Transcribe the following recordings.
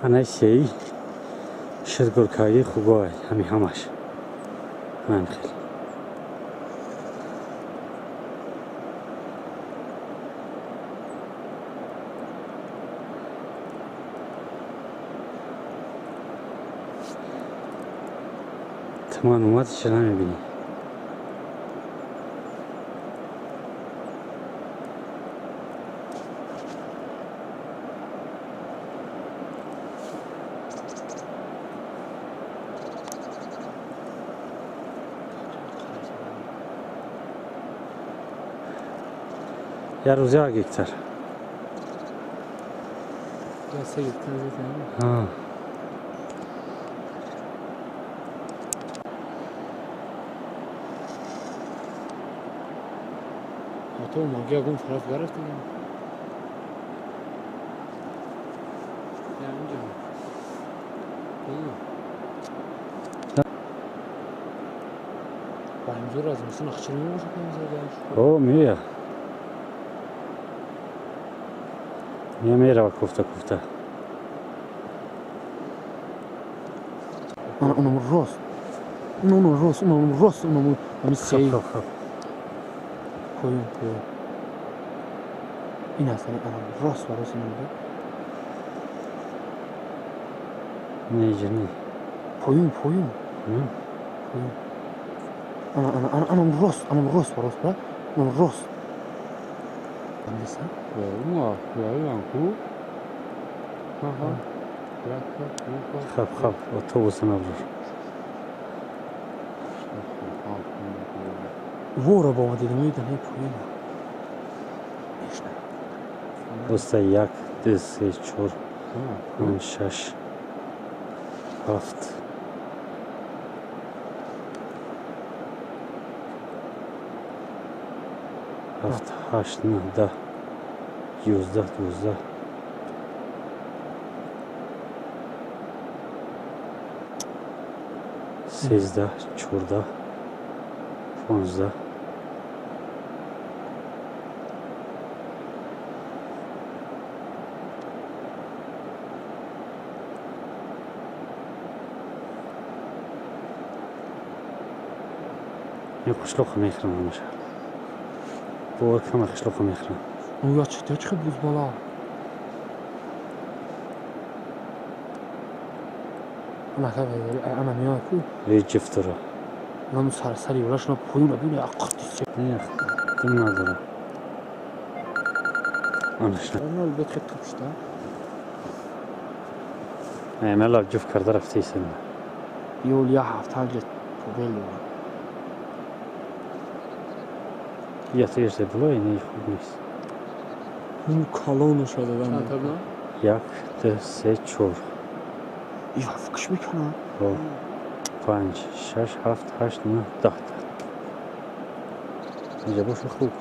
Ана сеи шидгуркаги хугой ҳами ҳамаш. Ҳамин хел. Туман омад, чира мебинӣ? Я рӯз як гектар. Я 3 гектар зиёд. То маги ягон тараф нарафтем. Я инҷо. Ба инҷо аз мисон ахчир мебошад намезадаш. О, мея. Мея мерава кофта кофта. Ана онам рост. Онам рост, онам рост, онам ами сей. Хоб, хоб. Поён, поён. Ин аст, анам рост ва рост инам. Не, иҷа не. Поён, поён. Поён. Ана, ана, ана, анам рост, анам рост ва рост, бра. Анам рост. Андеса? Хоб, хоб, автобуса наброр. Вора бо дидам, ин поён. Оста 1, 2, 3, 4, 5, 6, 7. 7, 8, 9, 10, 11, 12. 13, 14, 15. Ин қишлоқро мехӯрам ҳамаша. Бовар кама қишлоқро мехӯрам. Я чӣ чӣ бузбала? Ана ана меояд ку? Эй ҷифтора. Нам сарсари улашна поёна бина аққти. Не, дим надора. Анашна. Ана бет хет тупшта. Мела ҷуфт карда рафтаисем. Ёл я ҳафта ҷет побел. Я тирзе було не хуб нест. Ну колону шуда дадам. 1, 2, 3, 4. Я фикр мекунам. 5, 6, 7, 8, 9, 10. Инҷа боша хуб.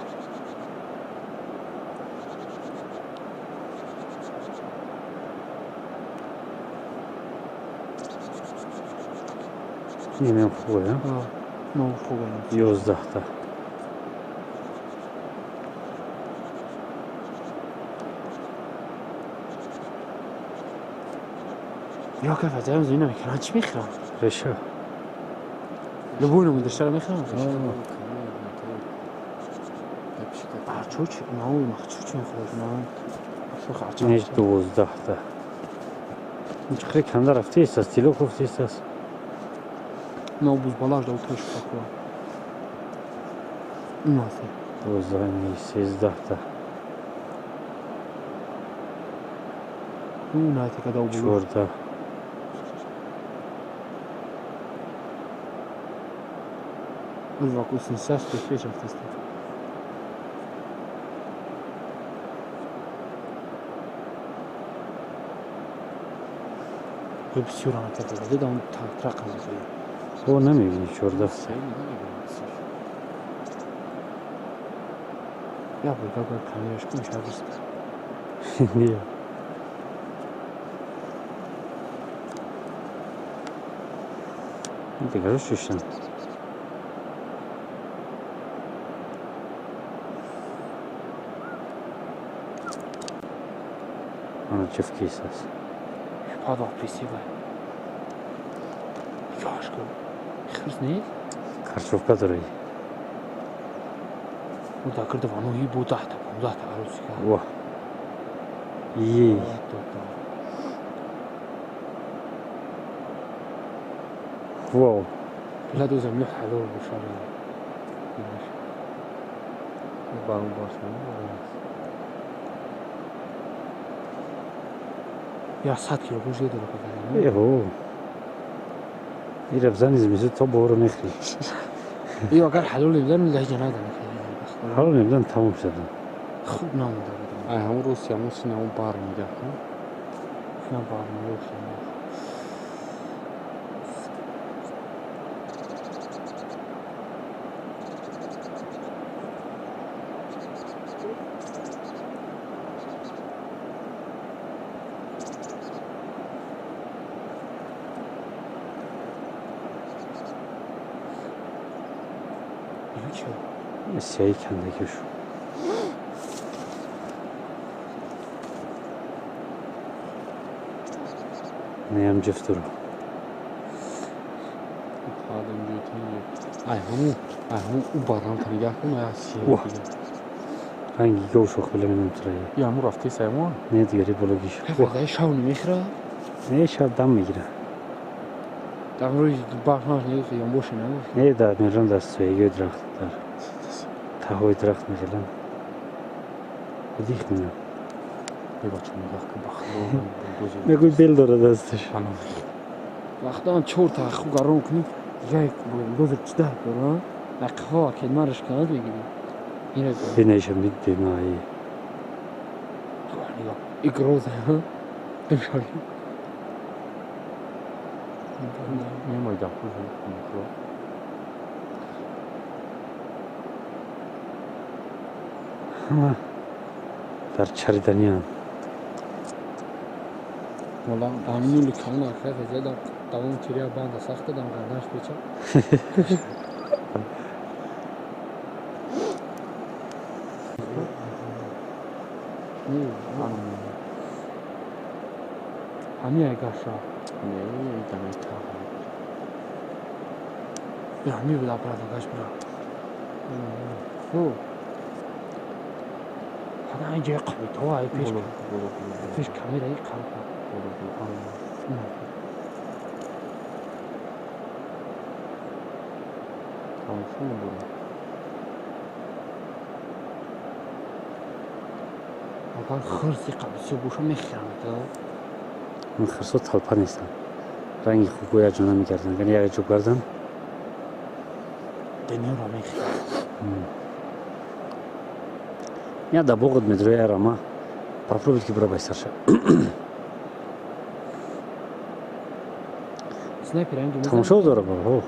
Инам хубе, а? Ну, хубе. 11 та. Я кайф аз ям зина мекунам, чӣ мехӯрам? Реша. Любой намудаштара мехӯрам. Чуч, нау, чуч мехӯрам. Неш 12 та. Чиқри канда рафтаист аст, тило кофтаист аст. На бузбалаш да уташ пакуа. Насе. 12, 13 та. Ну, нате када убулу. 14. Вакус нишаст пеш рафтаст. Бисёр ҳаракат дидам, он трақа зад. О, намебинӣ 14. Я бо гап камераш кун шабист. Не. Дигаро шуштан. Ана ҷифкис аст. Падо присива. Ёшко. Хирс нест? Карчовка дорад. Ӯ дар гирди ваноҳи бо 10 та 15 та арӯсӣ кард. Ва. Ей. Вау. Била дозам ё ҳалол бошад. Я 100 кило гӯшт дора пакада. Эҳо. Ира бзани зимистон то боро мехӯрӣ. Ё агар ҳалол мебудан лаҳҷа надам. Ҳалол мебудан тамом шуда. Хуб намуда буд. Ай ҳамун рӯзи ҳамун сини ҳамун бар мегап. На бар мегап. Сиёҳи кандагишу. Неам ҷифтуро. Ай ҳамун ай ҳамун ӯ барам та нигаҳ кун, ай сиёҳи дига. Ранги гов шох била менам тураи. И ҳамун рафтаи саймон? Не, дигари бологиш. Дай шав намехӯра? Не, шаб дам мегира. Дар рӯи барф наш не, ёнбоше набуд. Не, дар мерам дар сӯягиҳои дарахт, дар таҳои дарахт мехелам. Дих менам. Бебача нигаҳ кун, бахто. Мегӯй бел дорад дасташ. Вақтан чорта ху гарон кунӣ, як бульдозер чӣ дар дора? Дақиқаҳо кедмараш канад мегирӣ. Ира Бинаиша мидбимаи. Нигоҳ. И гроза. Душори. Мемой даҳ мехӯра. Ҳама дар чариданиам. Мола ҳамин калон архай фазида давом тирия банда сахта дам гарданаш печа. Ҳамин ай гаша. Не, дамай та. Ҳамин буда обратно гаш бира. Фу. Ҳада ин ҷои қабитҳо ай пеш. Пеш камераи қабит. Тамошо мебурам. Агар хирси қабисё боша мехӯрам то. Ин хирсо талпа нестанд. Ранги хуб як ҷо намегарданд. Агар як ҷо гарданд. Дунёро мехӯрам. Я да боғот медрои арама. Попробуйте ки бура байсарша. Снайпер ҳам Тамошо дора бо.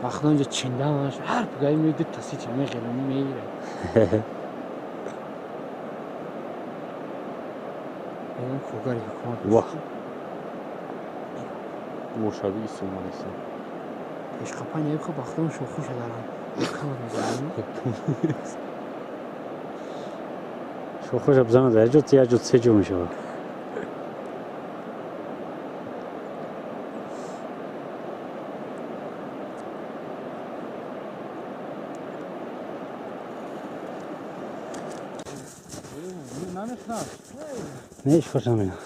Вақт онҷо чинданаш ҳар пугаи меди тасича меғелони мегирад. Ягон кӯгари ҳукумат. Вах. Мошави истомадиса. Пешқапа небхо бахтон шохуша дарам. Камат мезанам. Шохуша бизанад як ҷо, як ҷо се ҷо мешавад. Не, ҳеҷ хош намеяд.